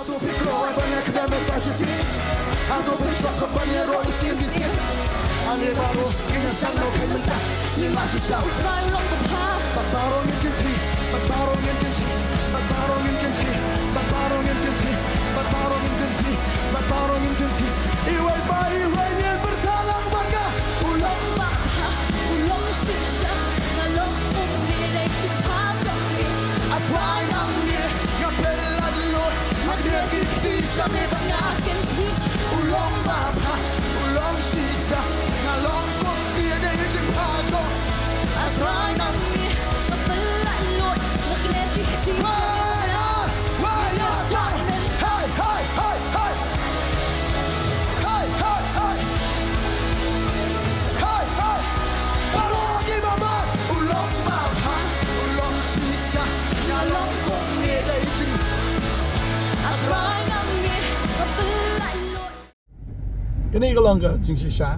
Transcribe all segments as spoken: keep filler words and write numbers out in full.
To phi kloi ban ïa kmen sa shisien. Hato phi shuwa ban ïaroh shisien shisien. Ale baroh ngin ïa sdang noh phi mynta. Ngin ïa shisha. U Trai u long babha. Bad baroh ngin kynti. Bad baroh ngin kynti. Bad baroh ngin kynti. Bad baroh ngin kynti. Bad baroh ngin kynti. Bad baroh ngin kynti. Iwei pa iwei ngin pyrta lang bad nga. U long babha, u long shisha, nga long kumne da i jingpha jong me. A Trai nangne nga pynlait lut, nga knieh ki kti sha me bad nga kynti. U long babha, u long shisha, nga long kumne da i jingpha jong. A Trai nangne nga pynlait lut, nga knieh ki kti sha me. Wai, ah, wai, ah, sha me. Hey, hey, hey, hey. Hey, hey, hey. Hey, hey. Baroh ki ba mat, u long babha, u long shisha, nga long kumne da i jing. A Trai nangne nga pynlait lut. Kane ka long ka jingshisha.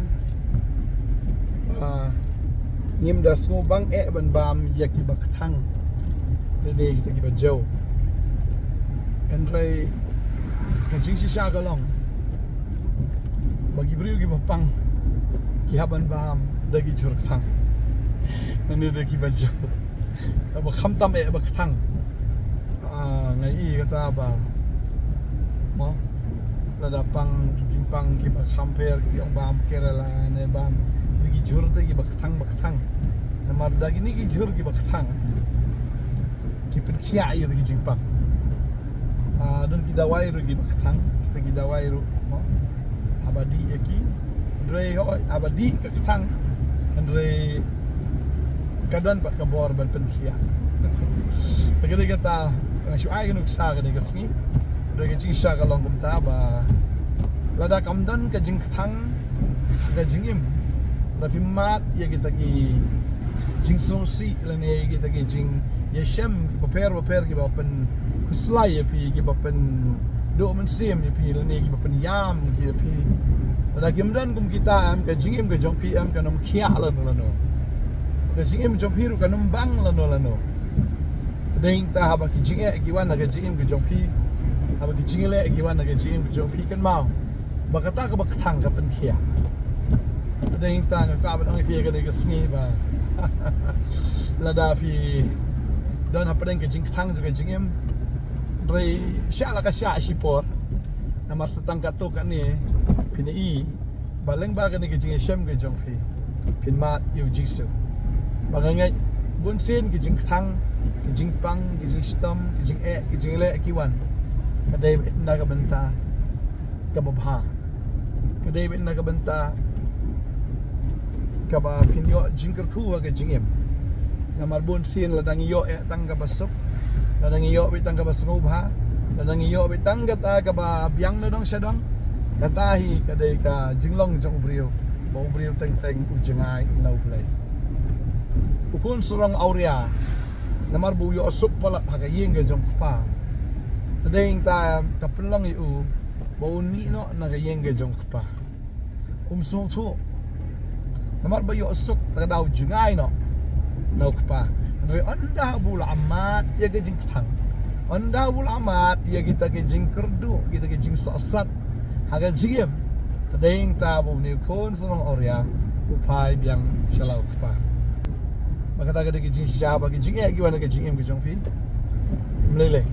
Ah, ngim da sngewbang eh ban bam ïa ki ba kthang. Lane kita ki ba jew. Hynrei ka jingshisha ka long ba ki briew ki ba pang ki hap ban bam da ki jhur kthang. Lane da ki ba jew. Ba khamtam eh ba kthang. Ah, nga i kata ba. Mo. Lada pang ki jingpang ki ba kham pher ki ong bam Kerala ne bam. Ki jhur te ki ba kthang ba kthang. Namar da kine ki jhur ki ba kthang. Ki pynkhiah ïa ki jingpang. Ah, don ki dawai ruh ki ba kthang, kita ki dawai ruh, mo. Haba dih ïa ki, hynrei hooid, haba dih ka kthang, hynrei ka don pat ka bor ban pynkhiah. Te ka dei kata, nga shu ai ka nuksa kane ka sngi. Hynrei ka jingshisha ka long kumta ba lada kam don ka jingkthang, ka jingim. Lada phim mad ïa kita ki jingsngewsih lane ïa kita ki jingïashem bapher bapher kiba pynkhuslai ïa phi, kiba pynduh mynsiem ïa phi lane kiba pynïam ïa phi. Lada kim don kum kita em, ka jingim ka jong phi em kan ym khiah lano lano. Ka jingim jong phi ruh kan ym bang lano lano. Dei ta haba ki jingeh ki wan ha ka jingim ka jong phi, haba ki jingleh ki wan ha ka jingim ka jong phi, kynmaw ba kata kaba kthang ka pynkhiah. Dei ta nga kwah ban ong ïa phi kane ka sngi ba lada phi don hapdeng ka jingkthang jong ka jingim, hynrei shah la ka shah shipor, namar sa tang katto katne phin i ba lyngba kane ka jingïashem ka jong phi phin mad ïa u Jisu. Ba nga ngeit bunsien ki jingkthang, ki jingpang, ki jingshitom, ki jingeh, ki jingleh ki wan, ka dei na ka bynta kaba bha. Ka dei na ka bynta kaba phin ïoh jingkyrkhu ha ka jingim. Namar bunsien lada ngi ïoh eh tang kaba suk, lada ngi ïoh beit tang kaba sngewbha, lada ngi ïoh beit tang kata kaba biang na dong sha dong, kata hi ka dei ka jinglong jong u briew ba u briew teng teng u jngai na U Blei. U khun sarong awria namar ba u ïoh suk palat ha ka ïing ka jong u kpa. Te dei ta ka pynlong ïa u ba un mih noh na ka ïing ka jong u kpa. Um sngewthuh. Namar ba ïoh suk, te ka dei u jngai noh na u kpa. Hynrei ynda ba u la mad ïa ka jingkthang, ynda ba u la mad ïa kita ki jingkyrduh, kita ki jingsohsat ha ka jingim, te dei ta ba une u khun sarong awria u phai biang sha la u kpa. Ba kata ka dei ka jingshisha ba ki jingeh ki wan ha ka jingim ka jong phi. Ym lei lei.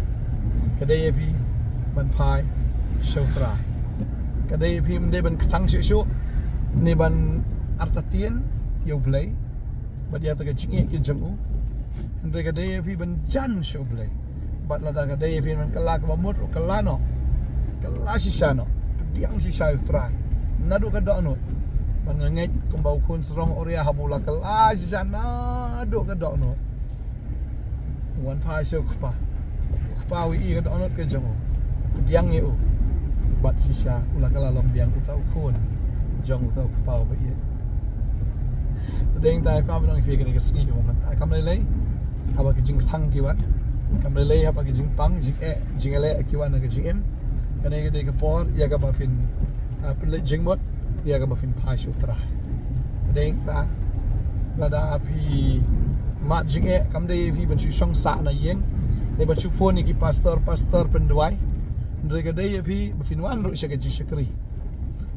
Ka dei ïa phi ban phai sha U Trai. Ka dei ïa phi ym dei ban kthang shuh shuh ne ban artatien ïa U Blei bad ïa ta ka jingeh ka jong u. Hynrei ka dei ïa phi ban jan sha U Blei. Bad lada ka dei ïa phi ban kylla kaba mut ruh, kylla noh. Kylla shisha noh. Pdiang shisha ïa U Trai naduh ka dohnud. Bad nga ngeit kumba u khun sarong awria haba u la kylla shisha naduh ka dohnud, u wan phai sha u kpa. U kpa u ïohi ka dohnud ka jong u, u pdiang ïa u. Bad shisha u la kylla long biang uta u khun jong uta u kpa uba ïeit. Te dei ta ka ba nang phi kane ka sngi ka ba mynta, kam lei lei haba ki jingkthang ki wan, kam lei lei haba ki jingpang, jingeh, jingleh ki wan ha ka jingim. Kane ka dei ka por ïa kaba phin, ah, pynleit jingmut ïa kaba phin phai sha U Trai. Te dei ta lada phi mad jingeh, kam dei phi ban shu shong sah na ïing ne ban shu phone ïa ki pastor, pastor pynduwai. Hynrei ka dei ïa phi ba phin wan ruh sha ka jingshakri.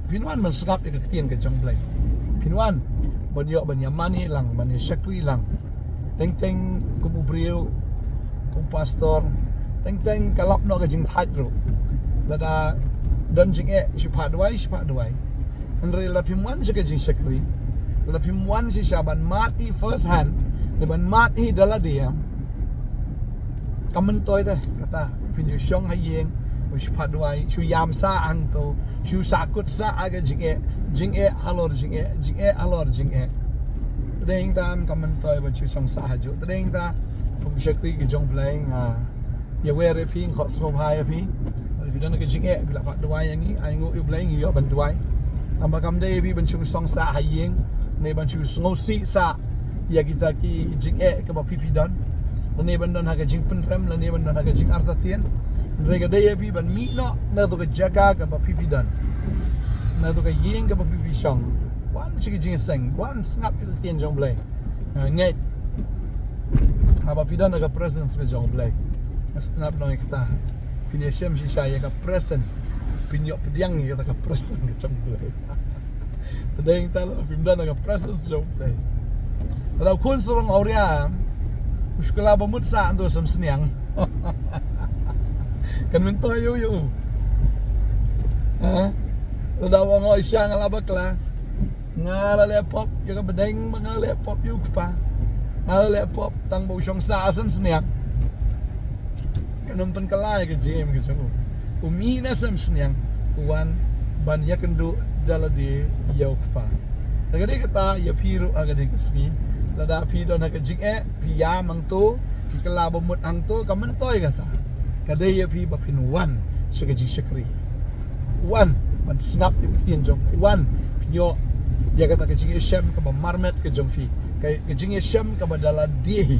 Phin wan ban sngap ïa ka ktien ka jong U Blei. Phin wan ban ïoh ban ïa mane lang, ban ïa shakri lang. Teng teng kum u briew, kum pastor, teng teng ka lap noh ka jingthait ruh. Lada don jingeh, shu phah duwai, shu phah duwai. Hynrei lada phim wan sha ka jingshakri, lada phim wan shisha ban mad hi first hand, ne ban mad hi da lade, ka myntoi te kata, phin ju shong ha ïing, shu phah duwai, shu ïam sah hangto, shu sahkut sah ha ka jingeh, jingeh halor jingeh, jingeh halor jingeh. Te dei hangta ka myntoi ban shu shong sah hajuh. Te dei hangta kum ki shakri ki jong U Blei, nga ïa wer ïa phi, nga khot sngewbha ïa phi. Lada phi don ka jingeh, phi lah phah duwai ïa ngi, ai nguh ïa U Blei, ngi ïoh ban duwai. Tangba kam dei ïa phi ban shu shong sah ha ïing, ne ban shu sngewsih sah ïa kita ki jingeh kaba phi phi don, lane ban don ha ka jingpynrem, lane ban don ha ka jingartatien. Hynrei ka dei ïa phi ban mih noh na kato ka jaka kaba phi phi don, na kato ka ïing kaba phi phi shong. Wan sha ka jingïaseng, wan sngap ïa ka ktien jong U Blei. Nga ngeit haba phi don ha ka presence ka jong U Blei, nga sngewthuh ïa kata, phin ïashem shisha ïa ka presence, phin ïoh pdiang ïa kata ka presence ka jong U Blei. Te dei hangta lada phim don ha ka presence jong U Blei. Lada u khun sarong awria u shu kylla ba mut sah hangto ha sem sniang, kan myntoi ïa u, ïa u. Ha? Lada u ong, oi sha, nga la bakla, nga la leh pop ïa ka bneng, ba nga la leh pop ïa u kpa, nga la leh pop tang ba u shong sah ha sem sniang. Kan ym pynkylla ïa ka jingim ka jong u. U mih na sem sniang, u wan ban ïakynduh da lade ïa u kpa. Te ka dei kata ïa phi ruh ha kane ka sngi. Lada phi don ha ka jingeh, phi ïam hangto, phi kylla ba mut hangto, ka myntoi kata, ka dei ïa phi ba phin wan sha ka jingshakri. Wan ban sngap ïa ka ktien jong U Blei. Wan phin ïoh ïa kata ka jingïashem kaba marmet ka jong phi, ka, ka jingïashem kaba da lade hi,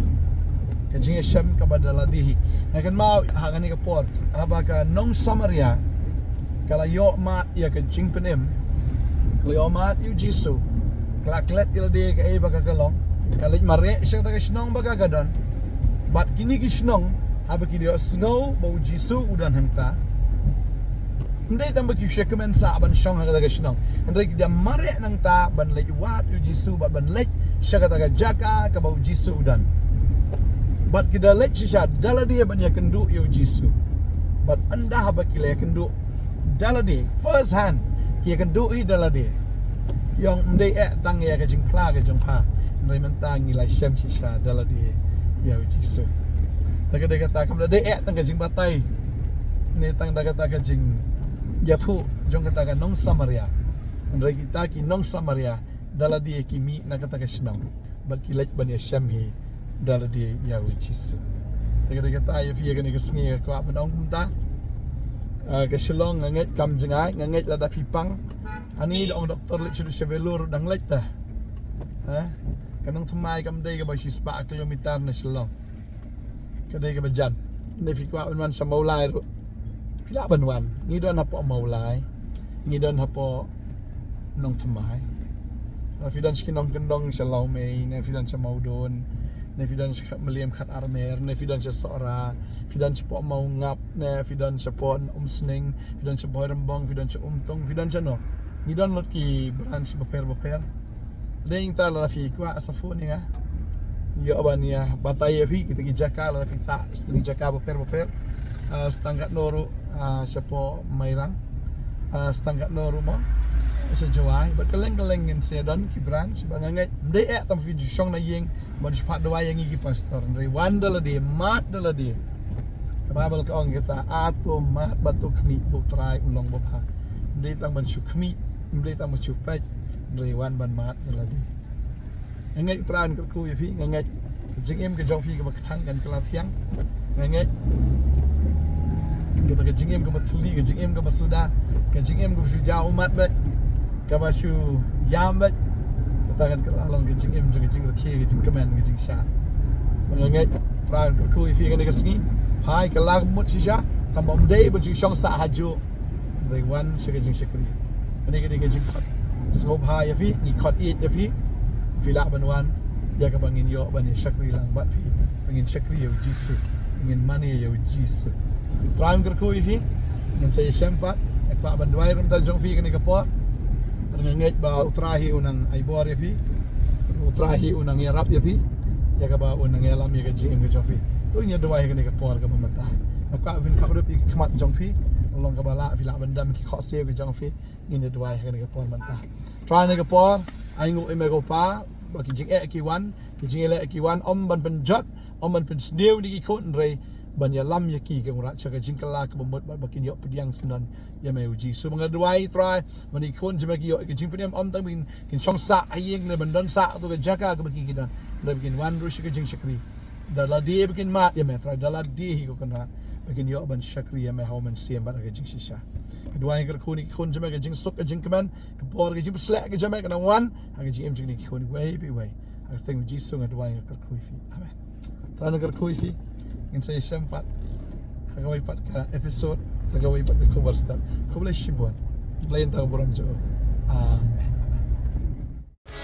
ka jingïashem kaba da lade hi. Nga kynmaw ha kane ka por, haba ka nong Samaria ka la ïoh mad ïa ka jingpynim, ka la ïoh mad ïa u Jisu, ka la klet ïa lade kaei ba ka ka long, ka leit mareh sha kata ka shnong ba ka ka don. Bad kine ki shnong, haba ki da ïohsngew ba u Jisu u don hangta, ym dei tang ba ki shu kmen sah ban shong ha kata ka shnong, hynrei ki da mareh nangta ban leit wad ïa u Jisu bad ban leit sha kata ka jaka kaba u Jisu u don. Bad ki da leit shisha da lade ban ïakynduh ïa u Jisu. Bad ynda haba ki la ïakynduh da lade, first hand, ki ïakynduh hi da lade. Ki ong, ym dei eh tang ïa ka jingphla ka jong pha, hynrei mynta ngi la shem shisha da lade ïa u Jisu. Te ka dei kata, kam da dei eh tang ka jingbatai, ne tang da kata ka jingïathuh jong kata ka nong Samaria. Hynrei kita ki nong Samaria da lade ki mih na kata ka shnong bad ki leit ban ïashem hi da lade ïa u Jisu. Te ka dei kata ïa phi ha kane ka sngi, nga kwah ban ong kumta. Ah, ka Shillong nga ngeit kam jngai, nga ngeit lada phi pang. Ani da ong doktor leit sha, sha Vellore dang leit ta. Ha? Ka Nongthymmai kam dei kaba shispah kilometer na Shillong. Ka dei kaba jan. Hynrei phi kwah ban wan sha Mawlai ruh, phi lah ban wan. Ngi don hapoh Mawlai, ngi don hapoh Nongthymmai. Lada phi don sha ki nongkyndong sha Lawmei, ne phi don sha Mawdon, ne phi don sha Khat Mylliem Khatarmer, ne phi don sha Sohra, phi don shapoh Mawngap, ne phi don shapoh Umsning, phi don sha Bhoirymbong, phi don sha Umtung, phi don shano, ngi don lut ki branch bapher bapher. Dei hangta lada phi kwah sa phone ïa nga. Ïoh ban ïa batai ïa phi kita ki jaka lada phi sah sha ki jaka bapher bapher. Ah, sa tang katno ruh, ah, shapoh Mairang. Ah, sa tang katno ruh mo sha Jowai. Bad kylleng kylleng ngin sa don ki branch, ba nga ngeit ym dei eh tang phi ju shong na ïing ban shu phah duwai ïa ngi ki pastor. Hynrei wan da lade, mad da lade. Ka Baibl ka ong kita, a to mad bad to khmih, to Trai u long babha. Ym dei tang ban shu khmih, ym dei tang ban shu peit, hynrei wan ban mad da lade. Nga ngeit U Trai un kyrkhu ïa phi, nga ngeit ka jingim ka jong phi kaba kthang kan kylla thiang. Nga ngeit kata ka jingim kaba thylli, ka jingim kaba suda, ka jingim kaba shu jaw ummat beit, kaba shu ïam beit, kata kan kylla long ka jingim jong ka jingrakhe, ka jingkmen, ka jingshad. Nga ngeit U Trai un kyrkhu ïa phi ha kane ka sngi. Phai, kylla ka mut shisha, tangba ym dei ban shu shong sah hajuh, hynrei wan sha ka jingshakri. Kane ka dei ka jingkhot sngewbha ïa phi, ngi khot ïeit ïa phi. Phi lah ban wan ïa kaba ngin ïoh ban ïa shakri lang bad phi, ba ngin shakri ïa u Jisu, ba ngin mane ïa u Jisu. U Trai un kyrkhu ïa phi. Ngin sa ïashem pat. Nga kwah ban duwai ruh mynta jong phi kane ka por. Nga ngeit ba U Trai hi u nang ai bor ïa phi. U Trai hi u nang ïarap ïa phi, ïa kaba u nang ïalam ïa ka jingim ka jong phi. To ngin ïa duwai kane ka por kaba mynta. Nga kwah phin khap ruh ïa ki khmat jong phi. Long kaba lah phi lah ban dam ki khohsiew ka jong phi. Ngin ïa duwai kane ka por mynta. Trai, kane ka por, ai nguh ïa me ko Pa ba ki jingeh ki wan, ki jingïaleh ki wan, ym ban pynjot, ym ban pynsniew ïa ki khun, hynrei ban ïalam ïa ki, ko Kynrad, sha ka jingkylla kaba mut bad ba kin ïoh pdiang syndon ïa me U Jisu. Ba nga duwai, Trai, ba ki khun jong me ki ïoh ïa ka jingpynim, ym tang ba kin, kin shong sah ha ïing ne ban don sah ha kato ka jaka kaba ki, ki don, hynrei ba kin wan ruh sha ka jingshakri. Da lade ba kin mad ïa me, Trai, da lade hi, ko Kynrad, ba kin ïoh ban shakri ïa me ha u Mynsiem bad ha ka jingshisha. Nga duwai, nga kyrkhu ïa ki khun jong me, ka jingsuk, ka jingkmen, ka por, ka jingpysleh ka jong me kan nang wan ha ka jingim jong kine ki khun iwei pa iwei. Ha ka kyrteng U Jisu nga duwai, nga kyrkhu ïa phi. Amen. Trai, nga kyrkhu ïa phi. Ngin sa ïashem pat ha kawei pat ka episode, ha kawei pat ka khubor step. Khublei shibun. Khublei ïa ka burom jong U. Amen. Amen.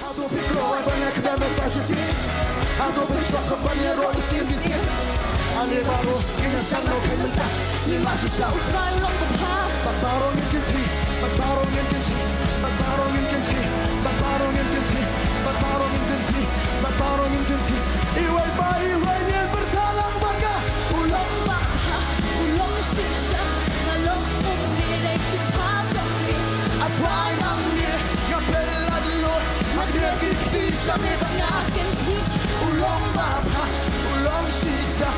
Hato phi kloi ban ïa kmen message shisien? Hato phi shuwa ban ïaroh shisien shisien? Ani baroh ngin ïa sdang noh mynta. Ngin mad shisha. U Trai u long babha. Bad baroh ngin kynti, bad baroh ngin kynti, bad baroh ngin kynti, bad baroh ngin kynti, bad baroh ngin kynti, bad baroh ngin kynti. Iwei pa iwei ngin pyrta lang bad nga. U long babha, u long shisha, nga long um ne dei jingbha jong me. A Trai, ma me nga pynlait lut, nga kren ki kti sha me bad nga kynti. U long babha, u long shisha.